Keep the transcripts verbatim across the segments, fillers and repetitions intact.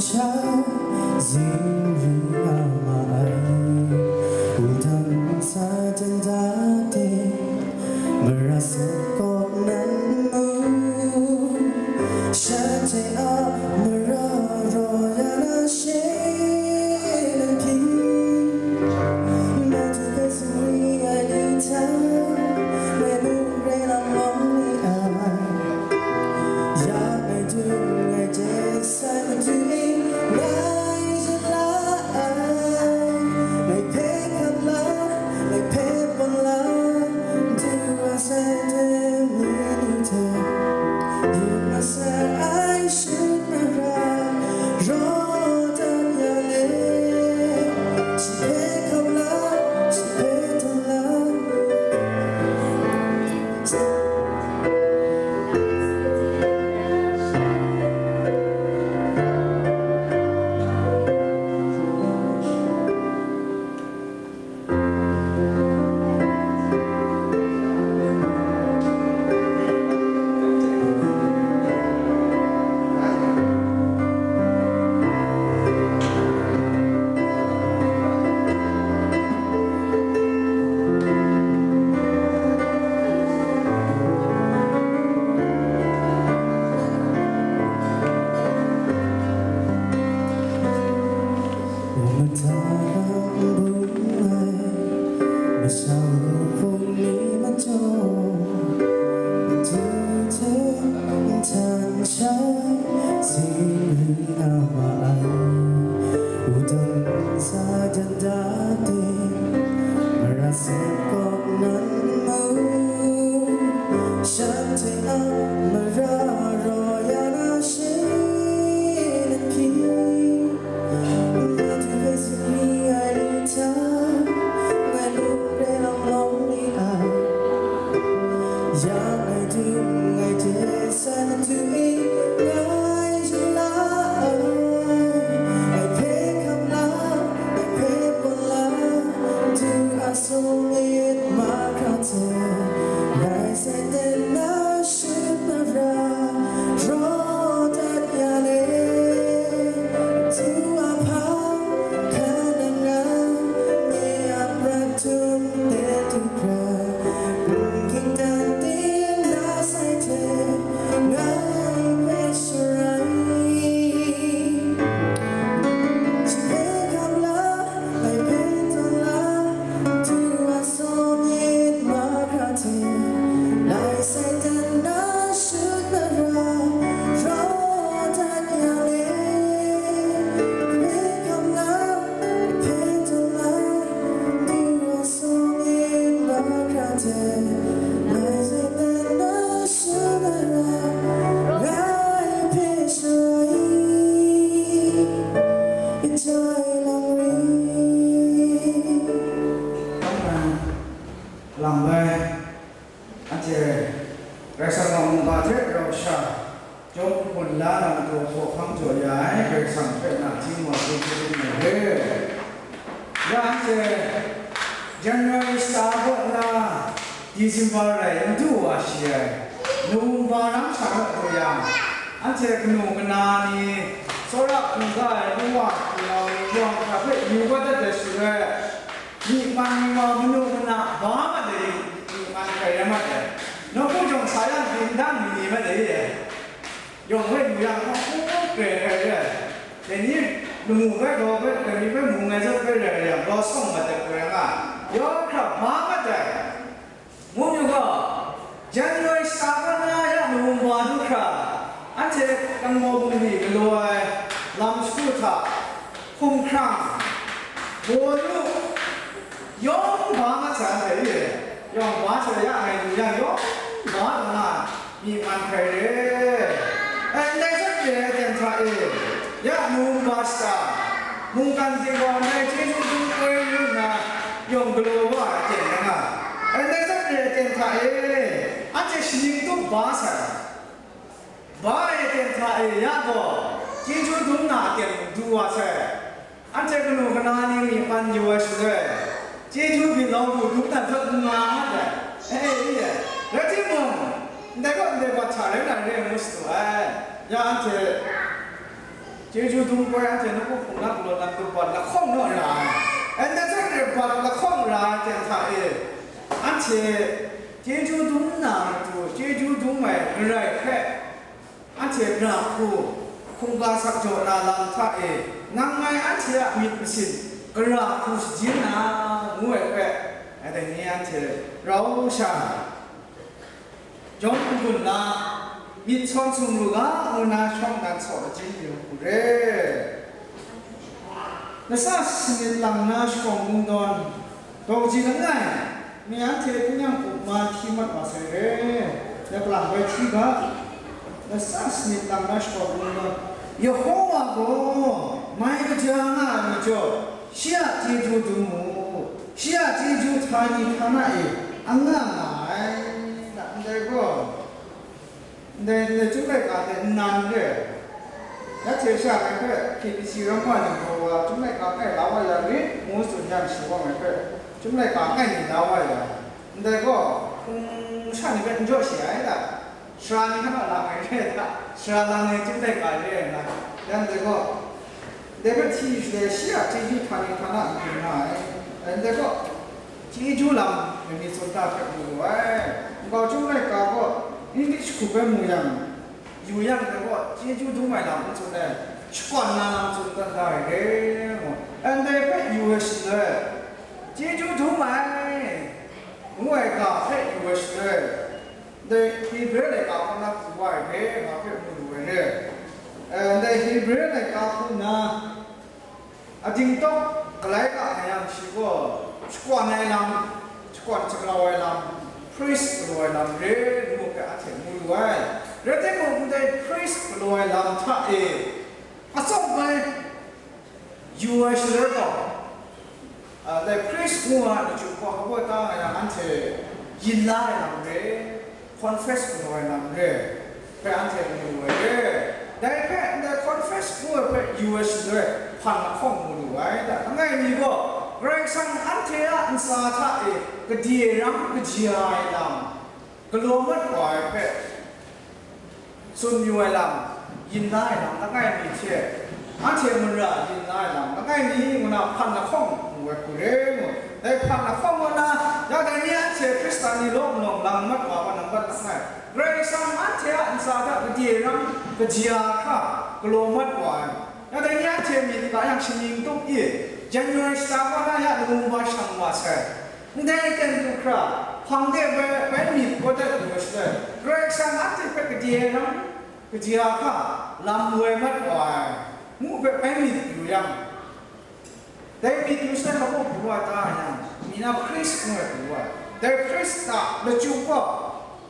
Sha, zingru nga ma ai, wudang sa jan da de, mara sat kaw nan mu, shanhte a mara raw ya na she nan hpyi, Madu hpe sumri ai ni hta, ngai mung re lam lawm ni ai. Ya ngai dung ngai je sai matu e ngai yin la ai. Ngai hpe hkap la, ngai hpe pawt la, du wa sai teng ni hte, yu masai ai shut mara raw dat ya le. Shi hpe hkap la, shi hpe tawn la. Mata lam bung ai, masha hpung ni majaw, matu hte nhtan shai, zingru nga ma ai, wudang sa jan da de, mara sat kaw nan mu, shanhte a mara raw ya na she nan hpyi. Madu hpe sumri ai ni hta, ngai mung re lam lawm ni ai. Ya ngai dung ngai je sai matu e ngai yin la ai. Ngai hpe hkap la, ngai hpe pawt la, du a sung myit mahkra hte, ngai sai teng na shut mara raw dat ya le. Du a hpang hkan nang na, nye a prat htum ten du hkra, n ging dan ting na sai hte, ngai hpe sharai. Shi hpe hkap la, ngai hpe tawn la, du a sung myit mahkra hte, ngai sai teng na shut mara raw dat ya le. Hpe hkap la, hpe tawn la, du a sung myit mahkra hte, ngai sai teng na shut mara, ngai hpe sharai. Ijai lang ri. Lang bai, anhte Karai Kasang a mungga hte rau sha, jawm hpun la na matu hkawhkam jaw ya ai Karai Kasang hpe na htingwa hte hkrit lu ai re. Ya anhte January shata kaw nna December rai n du wa shi ai, November nang sha rawt du yang, anhte kanu kana ni, tsawra hkungga ai nu wa hpinau ni yawng hkra hpe yu kau dat ai shaloi, myi man wa manu mana ba mat ai, myi man hkrai rai mat ai, nawku jawng sa yang, dingdang mi mat ai, yawng hpe yu yang, hkawhkam hkrai hkrai rai ai. Dai ni lamu bai, grau bai, dai ni bai mung ai zawn bai rai rai yang, grau sawng mat ai hkrai nga, yawng hkra ba mat ai. Mu yu gaw, January shata kaw nna ya November du hkra, anhte Kangmau bungli galaw ai lam shagu hta, hkumhkrang, bawnu, yawng ba mat sai anhte e, yawng ba sai ya ngai du yang, yawng ba taw na, myi man hkrai re. E, ndai zawn re ai ten hta e, ya November shata, mungkan hte wa ndai chyeju dum koi yu nna, yawng galaw wa ai aten rai nga ai. Ndai zawn re ai ten hta e, anhte shaning tup ba sai. Ba ai aten hta e ya gaw, chyeju dum na aten du wa sai. Anhte kanu kana ni myi man yu ai shaloi, chyeju byin lau lu dum na hkrat n nga mat ai. E, e, e, rai timung, ndai gaw ndai bat hta rai na re ai ngu shadu ai. Ya anhte Chyeju dum koi anhte nawku hpung na galaw lam dum bat lahkawng naw ra ai. Anhte hte bat lahkawng ra ai ten hta e, anhte chyeju dum na matu, chyeju dum ai Karai hpe anhte gara hku hkungga sak jaw na lam hta e, nang ngai anhte a myit masin gara hku shajin na, ngu ai hpe, dai ni anhte rau sha jawm n-gun na, myit sawn sumru ga ngu na shawng nan saw lachyum yu hku re. Lasa sanit lang na shakawn kungdawn, dawng ji langai, mi anhte tinang upma hti mat wa sai re. Laplang bai hti ga, lasa sanit lang na shakawn kungdawn, Yehowa gaw mai kaja nga ai majaw, shi a chyeju dum mu, shi a chyeju htani htana e anga nga ai, na ndai gaw, ndai, ndai Chyum laika hte nnan re ai. Ya hte sha ngai hpe K B C ramma ning gaw wa Chyum laika kai la wa ya rit, ngu tsun yang shi wa ngai hpe Chyum laika kai ni la wa ya. Ndai gaw, hpung sha ni hpe n jaw shi ai da. Sara ni hpe la ai re ai hta, sara lang ai Chyum laika re ai nga, yan dai gaw, dai hpe hti shaloi shi a chyeju htani htana n gun nga ai. Dai gaw, chyeju lam ai mi tsun ta hpe mu lu ai. Nkau Chyum laika gaw, English hku hpe mu yang, yu yang dai gaw, chyeju dum ai lam n tsun ai, shakawn na lam tsun dat da ai re, mu. Ndai hpe yu ai shaloi, chyeju dum ai, ngu ai ga hpe yu ai shaloi, Ndai Hebre laika hpang na pru wa ai hpe nga hpe mu lu ai re. Eh, ndai Hebre laika hpang na, a dingtawk galai ga nga yang shi gaw, shakawn ai lam, shakawn shagrau ai lam, priest galaw ai lam re ngu hpe anhte mu lu ai. Rai timung, ndai priest galaw ai lam hta e, atsawm ai, yu ai shaloi gaw, a, dai priest ngu ai machyu hpawng hpaw ta nga yang, anhte yin la ai lam re, confess galaw ai lam re, hpe anhte mu lu ai re. Dai hpe ndai confess ngu ai hpe yu ai shaloi hpan lahkawng mu lu ai. Langai mi gaw, Karai Kasang anhte a ntsa hta e gade ram kaja ai lam galaw mat wa ai hpe, tsun yu ai lam, yin la ai lam langai mi hte, anhte mara yin la ai lam langai mi ngu na hpan lahkawng mu ai hku re ngu. Dai hpan lahkawng ngu na, ya dai ni anhte Hkristan ni law malawng lang mat wa wa nang mat langai, Karai Kasang anhte a ntsa hta gade ram kaja hkra galaw mat wa ai. Ya dai ni anhte myit ga yang shaning tup i, January shata kaw na ya lamu wa shang wa sai. Ndai ten du hkra, hpang de bai, bai myit kawdat lu ai shaloi, Karai Kasang anhte hpe gade ai ram, kaja hkra lam woi mat wa ai, ngu hpe bai myit yu yang, dai myit yu sai hpa mung pru wa ta yang, mi na Hkris ngu ai pru wa ai. Dai Hkris a lachyum gaw,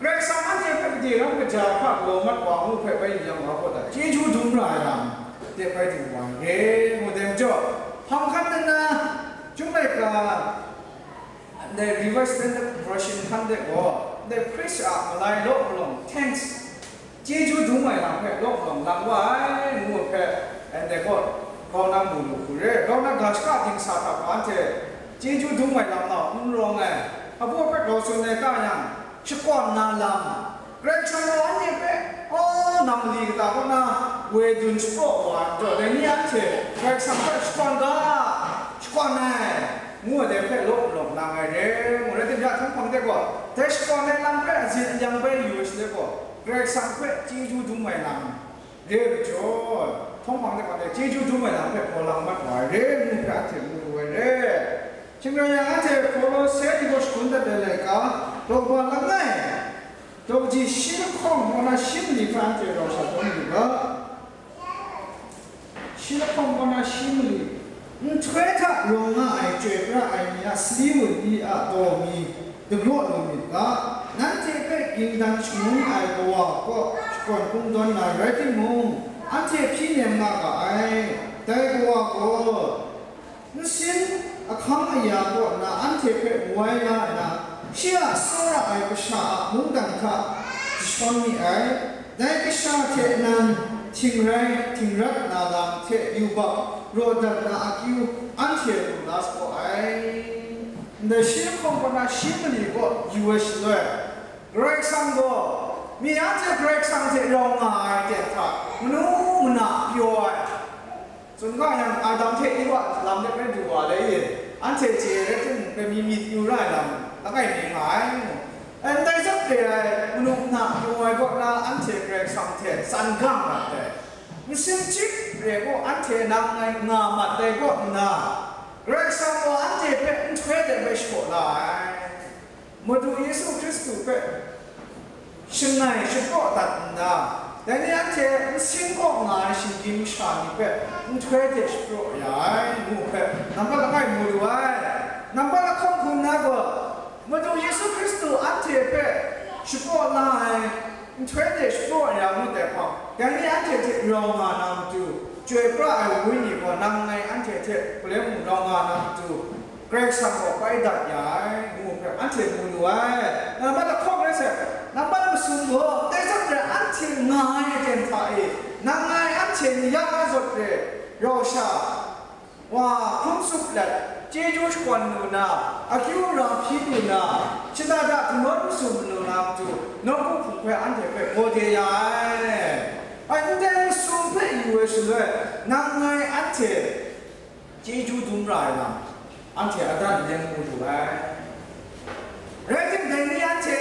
Karai Kasang anhte hpe gade ram kaja hkra galaw mat wa ngu hpe bai yu yang wa gaw, chyeju dum ra ai lam de bai du wa ai re, ngu dai majaw, hpang hkan nna, Chyum laika, ndai Revised Standard Version hkan de gaw, ndai Hkris a malai law malawng, thanks, chyeju dum ai lam hpe law malawng lang wa ai, ngu hpe, ndai gaw, grau na mu lu hku re, grau na ga shaka dingsa hta gaw anhte chyeju dum ai lam nau n rawng ai, abu hpe grau tsun ai ta yang, shakawn na lam, Karai Kasang gaw anhte hpe, aw, nam mali kata kaw na woi dun shapraw wa ai majaw, dai ni anhte Karai Kasang hpe shakawn ga, shakawn ai, ngu ai dai hpe law malawng lang ai re, ngu rai timung, htunghpang de gaw, dai shakawn ai lam hpe azin ayang bai yu ai shaloi gaw, Karai Kasang hpe chyeju dum ai lam re ai majaw, htunghpang de gaw, dai chyeju dum ai lam hpe hpaw lang mat wa ai re, ngu hpe anhte mu lu ai re. Shing rai yang, anhte Kolose ni gaw shagun dat ai laika, daw ba langai, daw kaji shi lahkawng kaw na shi mali hpe anhte rau sha tawn yu ga. Shi lahkawng kaw na shi mali, nhtoi hta rawng nga ai chyoi pra ai ni a sali wunli a daw mi dagraw lu myit ga. Nanhte hpe ging dan shangun ai Kawa kaw shakawn kungdawn na rai timung, anhte hpyi nem nga ga ai. Dai Kawa gaw, nsin ahkang aya kaw nna anhte hpe woi la nna, shi a tsawra ai kasha a mungdan hta jashawn mi ai. Dai kasha hte nan htingrai htingrat na lam hte yubak raw dat na akyu anhte lu la saw ai. Ndai shi lahkawng kaw na shi mali kaw yu ai shaloi, Karai Kasang gaw, mi anhte Karai Kasang hte rau nga ai ten hta, manu mana pyaw ai, Tsun ga yang, Adam hte Ewa lam de rai du wa le, anhte chye rai timung, dai mi myit yu ra ai lam langai mi nga ai, ngu. Ndai zawn re ai, manu na pyaw ai kaw na, anhte Karai Kasang hte tsan gang mat ai. Nsin chyit re gaw, anhte nang ngai nga mat ai kaw nna, Karai Kasang gaw anhte hpe nhtoi de bai shaw la ai. Madu Yesu Hkristu hpe shangai shapraw dat nna, dai ni anhte nsin kaw nga ai shinggyim masha ni hpe nhtoi hte shapraw ya ai, ngu hpe nampat langai mu lu ai. Nampat lahkawng hkun na gaw, Madu Yesu Hkristu anhte hpe shapraw la ai, nhtoi hte shapraw ya ngut ai hpang, dai ni anhte hte rau nga na matu, chyoi pra ai wenyi gaw nang ngai anhte hte hkalem mung rau nga na matu, Karai Kasang gaw bai dat ya ai, ngu hpe anhte mu lu ai. Nampat lahkawng rai sai, nampat masum gaw, dai zawn rai anhte nga ai aten hta e, nang ngai anhte ni ya ai zawn re, rau sha, wa hkrum tsup let, chyeju shakawn lu na, akyu ra hpyi lu na, shada da hkungdawn masum lu na matu, nawku hpung hpe anhte hpe gawde ya ai. Ai, ndai masum hpe yu ai shaloi, nang ngai anhte chyeju dum ra ai lam, anhte a dan len mu lu ai. Rai timung, dai ni anhte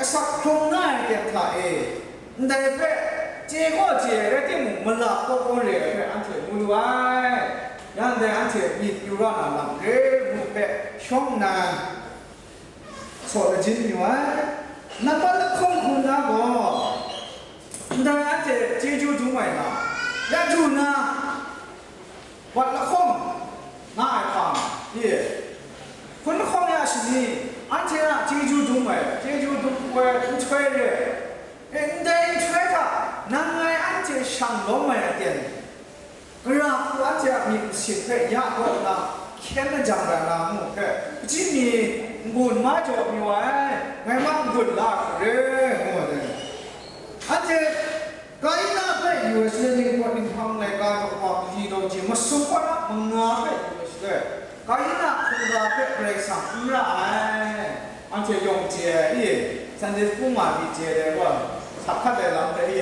asak hkrung na ai ten hta e, ndai hpe chye gaw chye ai rai timung, mala kawk kawk re ai hpe anhte mu lu ai. Yang dai anhte myit yu ra na lam re ngu hpe shawng nna, saw lajin yu ai. Nampat lahkawng hkun na gaw, ndai anhte chyeju dum ai na, ya du na, wat lahkawng nga ai hpang, i, hpun lahkawng ya shani, anhte a chyeju dum ai, chyeju dum ai nhtoi re, e, ndai nhtoi hta nang ngai anhte shang lawm ai aten, Gara hku anhte a myit masin hpe ya gaw nna hkyen majang ra na ngu hpe, hpaji mi n-gun ma jaw mi wa ai, ngai ma n-gun la hku re, ngu ai. Anhte Kaina hpe yu ai shaloi, ningpawt ninghpang laika daw wa mali daw ji masum wa na manga hpe yu ai shaloi, Kaina hkungga hpe Karai Kasang n ra ai. Anhte yawng chye ai, i, Sunday school ma myit chye ai gaw, sa hkat ai lam hpe, i,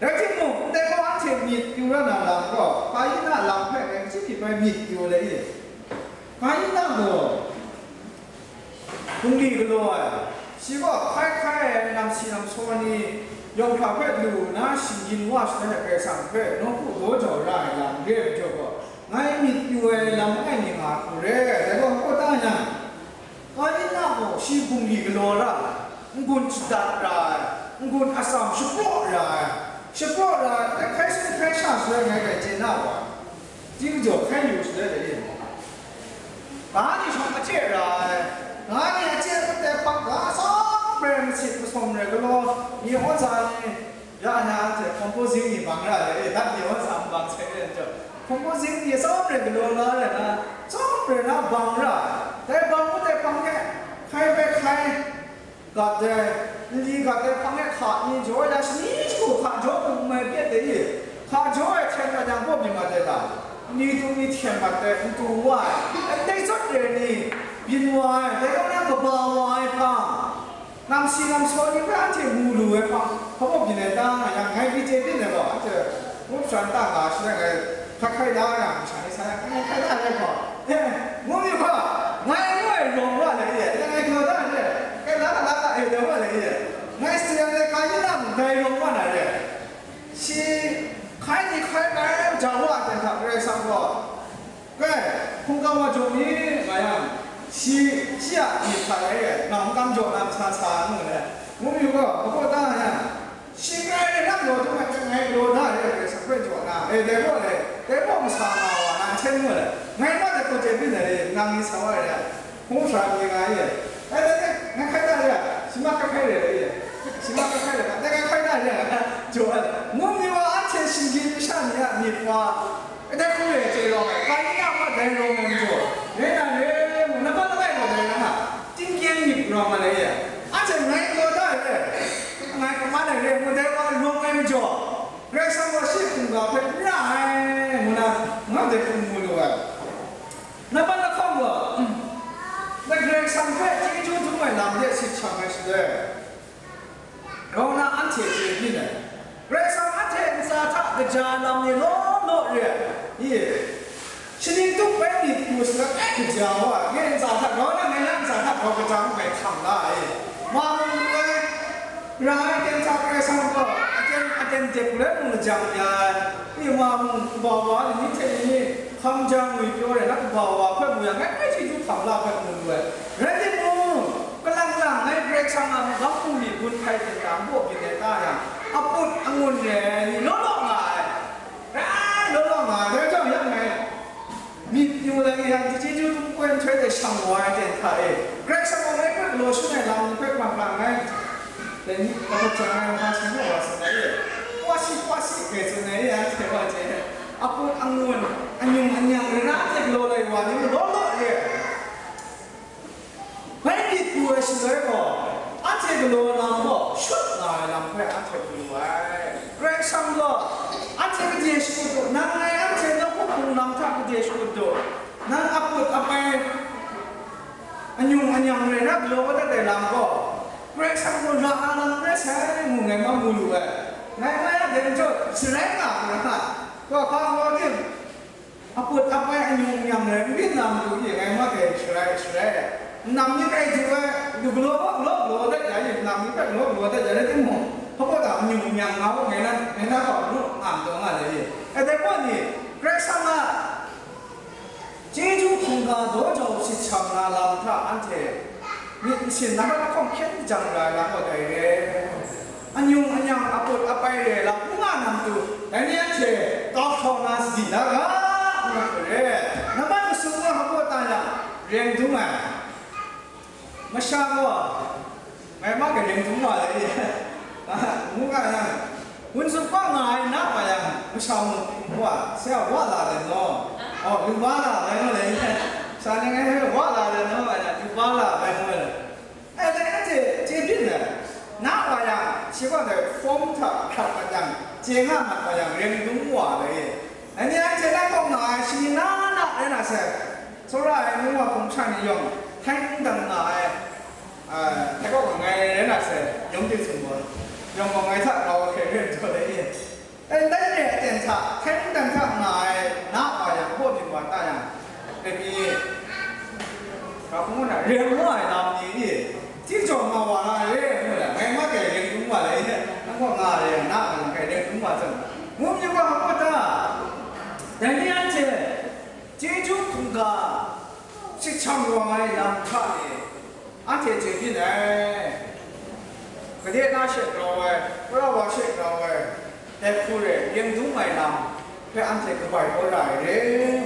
rai timung, ndai gaw anhte myit yu ra na lam gaw, Kaina lam hpe ngai hkachyi myit bai myit yu ai, i, Kaina gaw, bungli galaw ai, shi gaw hkai hkai ai namsi namsaw ni yawng hkra hpe lu nna shinggyim wa shaloi, Karai Kasang hpe nawku daw jau ra ai lam re ai majaw gaw, ngai myit yu ai lam langai mi nga hku re ai, dai gaw hkaw ta yang, Kaina gaw shi bungli galaw ra ai, n-gun shadat ra ai, n-gun atsam shapraw ra ai, shapraw ra ai, hkai sum hkai sha shaloi ngai rai chye na wa, Chyeju jaw hkai yu shaloi dai re ai. Ga ni shawng a chye ra ai, ga ni a chye kut ai hpang ga tsawm rai, masit masawm rai galaw, ni aw za ni, ya na anhte composing ni bang ra ai, dat ni aw za n bang sai re ai chyawm, composing ni tsawm rai galaw la rai na, tsawm rai na bang ra ai. Dai bang kut ai hpang e, hkai bai hkai, gat ai, nli gat ai hpang e hka ni jaw ai, shani shagu hka jaw mung n mai pet ai, hka jaw ai hten mat yang, baw byin mat ai ta? Nli tu ni hten mat ai, n tu wa ai, ndai zawn re ai ni byin wa ai, dai kaw na kaba wa ai hpang, namsi namsaw ni hpe anhte mu lu ai hpang, hpa baw byin ai ta nga yang, ngai pyi chye byin ai gaw, anhte ngu sharan ta nga shaloi ngai hkrai hkrai da yang, masha ni sa yang, ngai hkrai da ai hpaw, e, ngu mi hpa, ngai ngu ai rawng wa le e, ngai gaw da re, kai la na la na e, da wa le e, ngai sa yang le, Kaina mung dai rawng wa na re, shi hkai ni hkai bai ja wa ai hta Karai Kasang gaw, kai, hkungga wa jaw mi, nga yang, shi, shi a myit hta rai e, nang hkam jaw na masa sa, ngu le, ngu mi gaw, hpa baw da yang, Shi grai e nang galaw htung ai hte ngai galaw da ai, Karai Kasang hpe jaw na, e, dai gaw le, dai gaw masa nga wa na, n hten mu ai, ngai ma dai hku chye byin ai, nang ni sa wa ai, hpung sara mi nga ai, e, dai, dai, ngai hkai da re ai, shi ma hkai hkai re ai, shi ma hkai hkai re ai, dai ngai hkai da re ai, jaw ai, ngu mi wa, anhte shinggyim masha ni a myit wa, e, dai hku re ai chye rawng ai, Kaina ma dai rawng ai majaw, rai na re, ngu na ma langai gaw dai na, tingkyeng myit rawng ai, anhte ngai galaw da ai, ngai kaman ai re, ngu dai wa rawng ai majaw, Karai Kasang gaw shi hkungga hpe n ra ai, ngu na, nga de hkrum mu lu ai. Nampat lahkawng gaw, dai Karai Kasang hpe chyeju dum ai lam de sit shang ai shaloi, grau na anhte chye byin ai. Karai Kasang anhte ntsa hta kaja ai lam ni law law re ai. I, shaning tup bai myit pru saga ai kaja wa, ngai ntsa hta grau na, ngai na ntsa hta grau kajang bai hkam la ai. Wa mung lu ai, ra ai ten hta Karai Kasang gaw aten, aten dep lu ai mung lajang ya ai. I, wa mung kabau wa ni, ni hte ni ni hkam jang ngwi pyaw rai na, kabau wa hpe mu yang, ngai hpe chyeju hkam la hpe mu lu ai. Rai timung, kalang lang ngai Karai Kasang a magam bungli gun hkai hte dang baw byin ai ta yang, aput angun re ai ni law law nga ai. Rai law law nga ai, dai jang yang ngai myit pru ai yang, chyeju dum koi nhtoi de shang wa ai ten hta e, Karai Kasang gaw ngai hpe galaw shangun ai lam ni hpe hkam hkam ngai, dai ni, kaba jang ai, mungga hkam wa sa ai e, wa si, wa si, koi tsun ai e, anhte wa chye, aput angun, anyung anyang, ra ra hte galaw lai wa ni law law re ai. Bai myit pru ai shaloi gaw, anhte galaw lam gaw shut nga ai lam hpe anhte pru ai. Karai Kasang gaw anhte kade shakut du, nang ngai anhte nawku hpung lam hta kade shakut du, nang aput apai anyung anyang rai na galaw kau dat ai lam gaw, Karai Kasang gaw ra ai lam rai sai, ngu ngai ma mu lu ai. Ngai mai a dai majaw, sharai nga ai rai. Kaw hpa kaw tim, aput apai anyung anyang rai, n byin na matu e, ngai ma dai sharai, sharai. Nnam ni rai du ai, du galaw, galaw, galaw dat ya, nnam ni hpe galaw, galaw dat ya, rai timung, hpa baw ta anyung anyang nga u, ngai na, ngai na hpa ru nga taw nga le, e. E, dai gaw ni, Karai Kasang a chyeju hkungga daw jau sit shang na lam hta anhte myit masin na mat lahkawng hkyen jang ra ai lam gaw dai re. Anyung anyang aput apai re lam n nga na matu, dai ni anhte kau hkau na sadi na ga, n nga hkru re. Nambat masum wa hpa baw ta yang, reng dung ai. Masha gaw, ngai ma gaw reng dung wa ai, ngu nga yang, wun zukpang nga ai na wa yang, masha mung wa, saya wa la le no, oh, lu wa la le no le, sa ni ngai wa la le no, wa yang, lu wa la le no le. Ai, dai anhte chye byin ai, na wa yang, shi gaw dai form hta hkrat mat yang, chye nga mat wa yang, reng dung wa le. Ai ni anhte na kaw nga ai, shi na na rai na sai. Tsawra ai ngu wa hpung sha ni yawng, htai n dang nga ai, a, htai kaw nga ai rai na sai, yawng ting sung gaw, yawng gaw ngai hta grau hkre hkre jaw ai e. Dai ndai re aten hta, htai n dang hta nga ai, na wa yang, hpaw byin wa ta yang, dai mi, ga hpung na, re ngu ai lam ni e, Chyeju nga wa na re, ngu la, ngai ma dai reng dung wa le, nang gaw nga re, na nga lang kai reng dung wa zawn, ngu myit wa hpa ta? Dai ni anhte, chyeju hkungga, sit shang wa ai lam hta e, anhte chye byin ai. Gade na she grau ai, pra wa she grau ai, dai hku re, reng dung ai lam hpe anhte kabai kau ra ai re,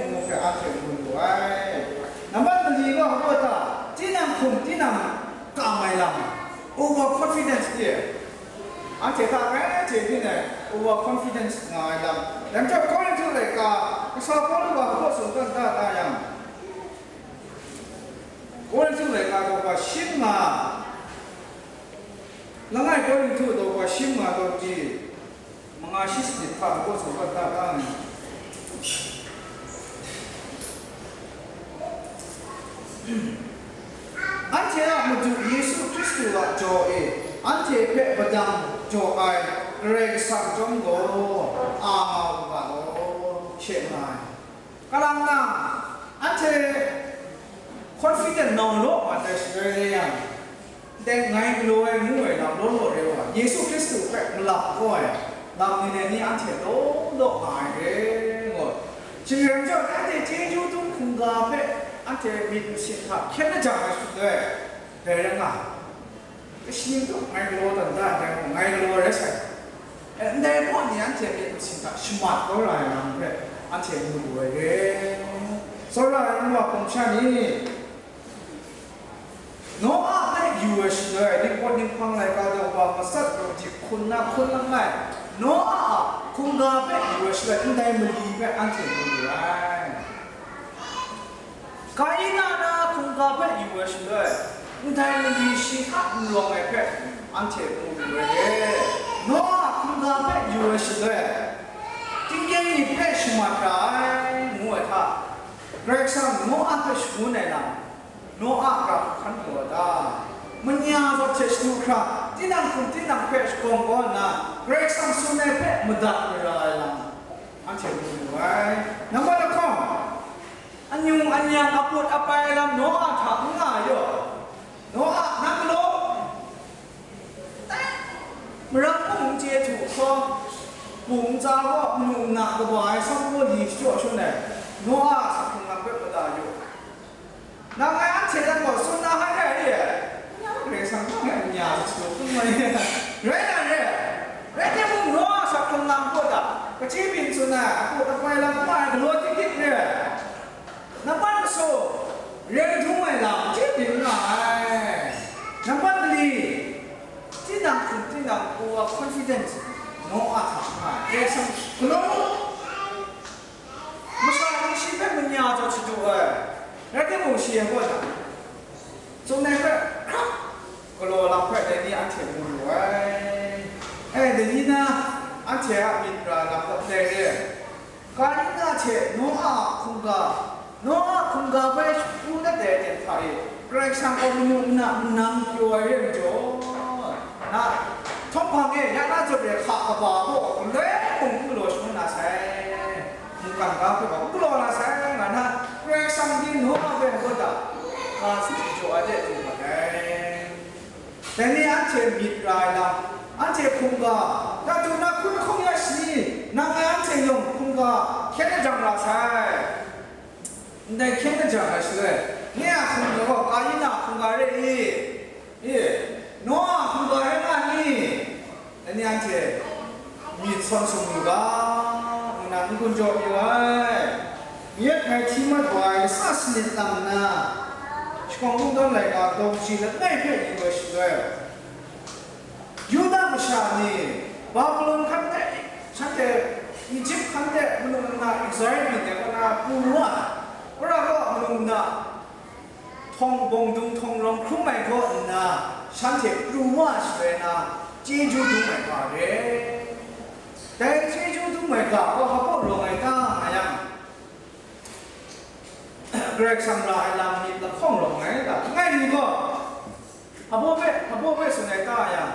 ngu hpe anhte mu lu ai. Nambat mali gaw hpa ta? Tinang hkum, tinang kam ai lam, over confidence re ai. Anhte hta grai chye byin ai, over confidence nga ai lam. Dai majaw Korinhtu laika, kasa Pawlu gaw hpa tsun dan da ta yang, Korinhtu laika daw hpa shi manga, langai Korinhtu daw hpa shi manga daw ji, manga shi sanit hta hpaw sa mat da ta ni? Anhte a Madu Yesu Hkristu a jaw e, anhte hpe padang jaw ai Karai Kasang chyawm gaw, a nga u ga law, she nga ai. Kalang na, anhte confident nau law mat ai shaloi re yang, dai ngai galaw ai ngu ai lam law law re wa, Yesu Hkristu hpe malap kau ai lam ni le ni anhte law law nga ai re, ngu ai. Shing rai majaw, anhte chyeju dum hkungga hpe anhte myit masin hta hkyen lajang ai shaloi, dai rai nga ai. Kashi tup ngai galaw dan da ai, dai mung ngai galaw rai sai. E, ndai gaw ni anhte myit masin hta shamat kau ra ai lam hpe anhte mu lu ai re. Tsawra ai nwa hpung sha ni, Noa hpe yu ai shaloi, Ningpawt Ninghpang laika daw wa matsat daw dik hkun na hkun langai, Noa a hkungga hpe yu ai shaloi, ndai mali hpe anhte mu lu ai. Kaina na hkungga hpe yu ai shaloi, ndai mali shi hta n rawng ai hpe anhte mu lu ai re. Noa a hkungga hpe yu ai shaloi, tingnyeng myit hpe shamat ra ai, ngu ai hta, Karai Kasang Noa hpe shangun ai lam, Noa a hkan gaw ta? Manya zawn hte shadu hkra, tinang hkum tinang hpe shagawng kau nna, Karai Kasang tsun ai hpe madat mara ai lam, anhte mu lu ai. Nambat Aput apai lam Noa hta n nga yaw. Noa, nang galaw. Marang mung n chye htu hkaw, bung ntsa gaw manu nna kaba ai sawng kaw li shachyaw shangun ai, Noa a hkrung lam hpe mada yu. Nang ngai anhte nan gaw tsun na hai rai re ai. Nang Karai Kasang nang ngai n ya su su hkrum ai. Rai na re ai. Rai timung, Noa a hkrung lam kaw da, kaji byin tsun ai, aput apai lam n nga ai galaw dik dik re ai. Nambat masu, reng dung ai lam chye byin nga ai. Nambat mali, tinang hkum tinang hku a confidence, Noa hta nga ai. Karai Kasang galaw, masha ni shi hpe manya zawn shadu ai. Rai timung, shi a kaw na, tsun ai hpe hkrap galaw lam hpe dai ni anhte mu lu ai. E, dai ni na, anhte a myit ra lam kaw ndai re ai. Kaina hte Noa a hkungga, Noa a hkungga bai shagu dat ai aten hta e, Karai Kasang gaw manu nna n nang pyaw ai re majaw, na, htawng hpang e ya na zawn re hka kaba gaw galoi mung n galaw shangun na sai, mungkan ga hpe gaw n galaw na sai, nga na, Karai Kasang pyi Noa bai gaw da, ga tsun jaw ai de du mat ai. Dai ni anhte myit ra ai lam, anhte hkungga, tatu na hkun hkawng ya shi, nang ngai anhte yawng hkungga hkyen ajang ra sai. Ndai hkyen ajang ai shaloi, nye a hkungga gaw Kaina hkungga re i? E, Noa a hkungga rai nga ni? Dai ni anhte myit sawn sung lu ga, ngu na n-gun jaw yu ai. Yet ngai hti mat wa ai lasa sanit lang nna, Shakawn Kungdawn laika daw kaji langai hpe yu ai shaloi, Yuda masha ni Babilon hkan de, shanhte Ejipt hkan de manu nna Israel myit de kaw na pru wa ai. Wora gaw manu nna htawng bawng dung htawng rawng hkrum ai gaw nna, shanhte pru wa ai shaloi na, chyeju dum ai hpa re. Dai chyeju dum ai ga gaw hpa rawng ai ta, nga yang, Karai Kasang ra ai lam myit lahkawng rawng ai ta, langai mi gaw, hpa hpe, hpa hpe tsun ai ta, nga yang,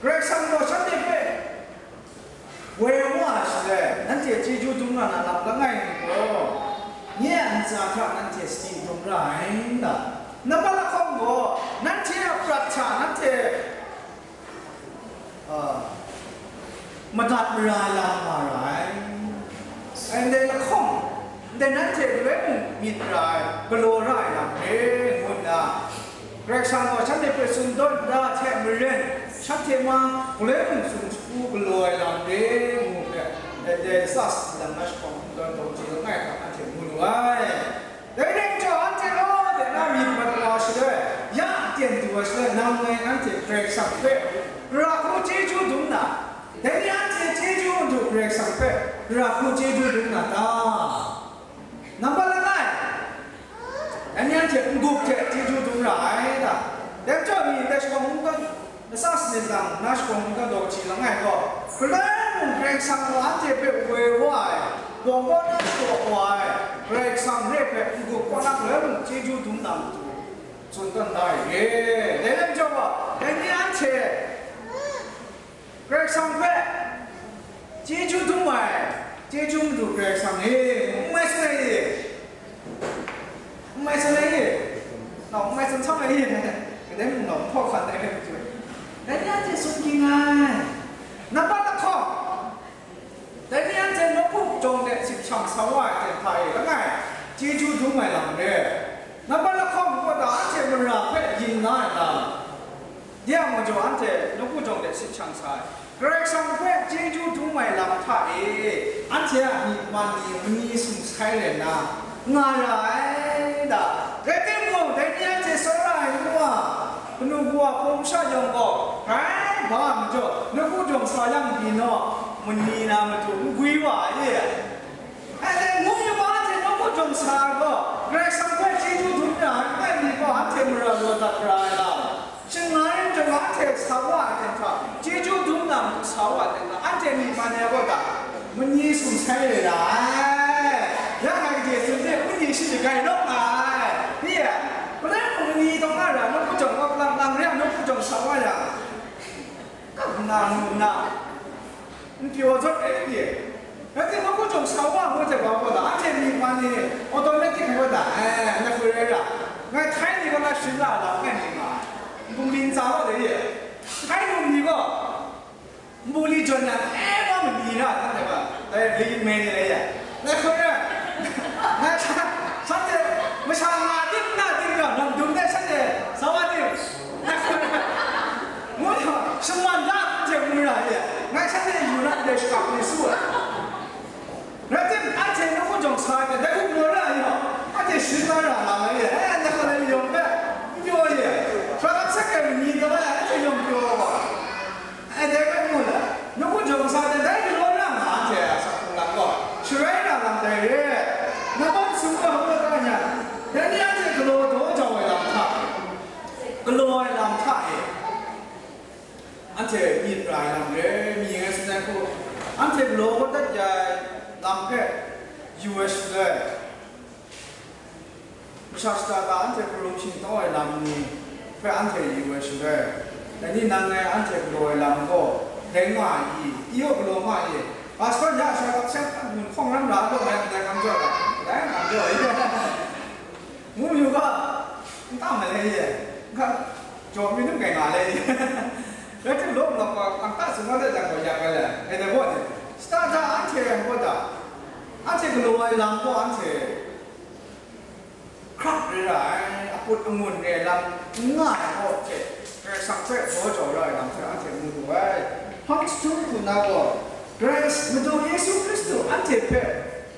Karai Kasang gaw shanhte hpe woi wa ai shaloi, nanhte chyeju dum nga na lam langai mi gaw, nye a ntsa hta nanhte sadi dum ra ai n ta? Nambat lahkawng gaw, nanhte a prat hta nanhte, a, madat mara ai lam nga ra ai. Ndai lahkawng, ndai nanhte galoi mung myit ra ai, galaw ra ai lam re, ngu nna, Karai Kasang gaw shanhte hpe tsun tawn da hte maren, shanhte ma galoi mung tsun shagu galaw ai lam re, ngu hpe, dai dai lasa sadi lang na Shakawn Kungdawn daw kaji langai hta anhte mu lu ai. Dai rai majaw, anhte law de na myit mat wa shaloi, ya aten du ai shaloi, nang ngai anhte Karai Kasang hpe ra hku chyeju dum na, dai ni anhte chyeju Madu Karai Kasang hpe ra hku chyeju dum na ta? Nambat langai, dai ni anhte n-gup hte chyeju dum ra ai ta? Dai majaw, mi ndai Shakawn Kungdawn lasa sanit lang na Shakawn Kungdawn daw kaji langai gaw, galoi mung Karai Kasang gaw anhte hpe woi wa ai, bawng kaw na shapraw wa ai, Karai Kasang re hpe n-gup kaw na galoi mung chyeju dum na matu tsun tawn da ai re. Dai lam chyawm gaw, dai ni anhte Karai Kasang hpe chyeju dum ai, chyeju Madu Karai Kasang e, n mai sangai e, n mai sangai e, nau n mai san san ai e, kadai mung nau n hpaw hkan ai hpe matu, dai ni anhte tsun ging ai. Nambat lahkawng, dai ni anhte nawku jawng de sip shang sa wa ai hte hta e langai, chyeju dum ai lam re. Nambat lahkawng gaw ta, anhte mara hpe yin la ai lam. De a majaw, anhte nawku jawng de sip shang sa ai. Karai Kasang hpe chyeju dum ai lam hta e, anhte a myi man ni mani sung sai rai nna, nga ra ai da. Rai timung, dai ni anhte tsawra ai nu a, kanu kawa, hpaw masha yawng gaw, grai ba ai majaw, nawku jawng sa yang pyi naw, mani na matu n gwi wa ai e. Anhte ngu yu ma, anhte nawku jawng sa ai gaw, Karai Kasang hpe chyeju dum ra ai, n rai mi gaw, anhte mara raw dat ra ai lam. Shing nga rin jawng, anhte sa wa ai ten hta, chyeju dum na matu sa wa ai ten hta, anhte myi man ai gaw ta, mani sung sai rai ra ai. Ya ngai gade tsun de, mani shi shagai rawk nga ai. Ni e, palai mung mani taw nga ra, nawku jawng gaw, lang lang re ai nawku jawng sa wa yang, kap nna, ngu nna, n pyaw zawn ai ni e. Rai timung, nawku jawng sa wa ngu hte wa gaw ta, anhte myi man ni automatic ngu ta, e, Shingga lam ngai ni nga ai. Nbungli ntsa wa de ye. Kai num ni gaw, nbungli jawn yang, e, wa ma ni na, tan de ba. Dai li me ni le ye. Na hkoi na. Na sha, sha de, masha nga dim na dim ga, nam dum de sha de, sa wa dim. Na hkoi na. Ngu yo, shingman da, je ngu ra ye. Ngai sha de yu na de shakap ni su ai. Rai tim, anhte nawku jawng sa ai hte, dai hku galaw ra ai gaw, anhte sharin la ra nga ai, e, ndai hkra lai yawng hpe n pyaw ai, hkra hkap sek ai ni taw ai, anhte yawng pyaw ai gaw, e, dai hpe n mu ai, nawku jawng sa ai hte, dai galaw ra nga anhte a asak hkrung lam gaw, sharai ra lam dai re ai. Nambat sung ga hkra ga nya, dai ni anhte galaw daw jau ai lam hta, galaw ai lam hta e, anhte myit ra ai lam re, mi ngai sat ai hku, anhte galaw kawdat ya ai lam hpe yu ai shaloi, masha shada da anhte hparum shingtawng ai lam ni hpe anhte yu ai shaloi, dai ni nang ngai anhte galaw ai lam gaw, dai nga ai i? I gaw galaw nga i? Pastor ya shara hpyen mun hkawng ram ra law, dai hkang jaw ai, dai hkang jaw ai. Ngu yu ga, n ta ma le ye, n ga, jaw mi nu kai nga le ye. Rai tim law, law, ang ta tsun na de jang gaw, ya ga le, e de gaw ni, shada da anhte rai gaw da, anhte galaw ai lam gaw anhte hkrap re ra ai, aput angun re ai lam n nga ai gaw hte, Karai Kasang hpe daw jau ra ai lam hpe anhte mu lu ai. Hpang jahtum hku na gaw, Karai Madu Yesu Hkristu anhte hpe,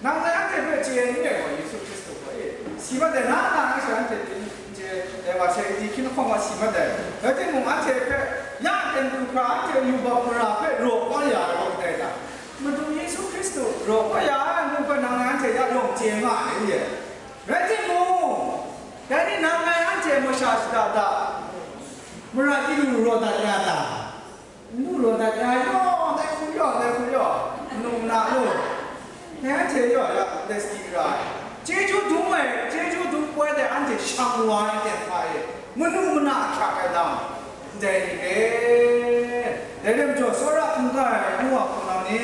nang ngai anhte hpe chye ai n rai gaw, Yesu Hkristu gaw e, si mat ai, na na ngai hte anhte pyi n chye ai wa, sai di hkying lahkawng wa si mat ai. Rai timung, anhte hpe ya ten du hkra, anhte yubak mara hpe raw kau ya ai gaw kadai ta? Madu Yesu Hkristu raw kau ya ai amu hpe nang ngai anhte ya yawng chye nga ai e. Rai timung, dai ni nang ngai anhte masha shada da, mara chyeju raw dat ya ta? N du raw dat ya, yaw, dai hku yaw, dai hku yaw, num na lu. Dai anhte yaw ya, dai sadi ra ai. Chyeju dum ai, chyeju dum poi dai anhte shang wa ai ten hta e, manu mana ahkyak ai lam, ndai ni re. Dai lam jaw, tsawra hkungga ai nu wa hpunau ni,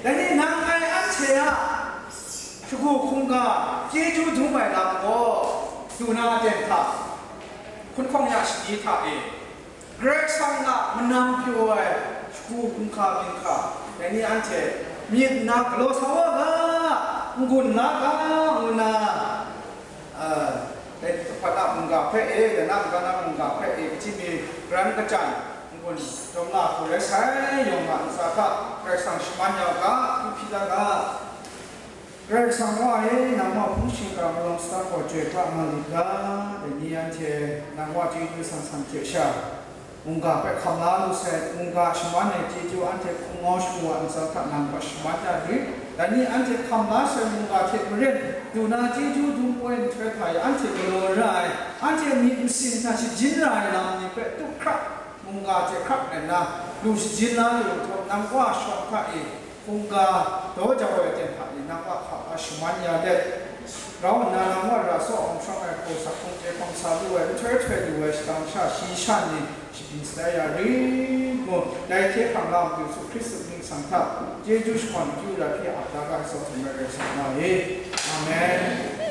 dai ni nang ngai anhte a shagu hkungga chyeju dum ai lam gaw, du na ten hta, hkunhkawng ya shani hta e, Karai Kasang a manam pyaw ai shagu hkungga, byin hkungga, dai ni anhte myit nna galaw sa wa ga, n-gun la ga, ngu nna, a, dai hpawn a mungga hpe e, dai na n-gun a mungga hpe e, hpyi mi, garan kachyan, n-gun dawm la hku rai sai, yawng a ntsa hta Karai Kasang shaman ya u ga, hpyi hpyi la ga. Karai Kasang wa e, nang wa hpung shingkang malawng sata gaw chyoi pra nga lit ga, dai ni anhte nang wa chyeju san san hte sha, mungga hpe hkam la lu sai, mungga shaman ai chyeju anhte hkungau shagu a ntsa hta nang gaw shaman ya rit. Dai ni anhte hkam la sai mungga hte maren, du na chyeju dum poi nhtoi hta e anhte galaw ra ai, anhte myit masin hta shajin ra ai lam ni hpe tup hkrap, mungga hte hkrap rai nna, lu shajin la lu nhtawm, nang wa shawng hta e, hkungga daw jau ai aten hta e, nang wa hka hpa shaman ya let, grau nna nang wa ra saw hkawm shawng ai hku sak hkrung chye hkawm sa lu ai, nhtoi htoi lu ai shadang sha, shayi sha ni shabyin shatai ya rit mu. Dai hte hkrang la Madu Yesu Hkristu mying sang hta, chyeju shakawn akyu ra hpyi ap da ga ai, sau hte maren rai sa nga e. Amen.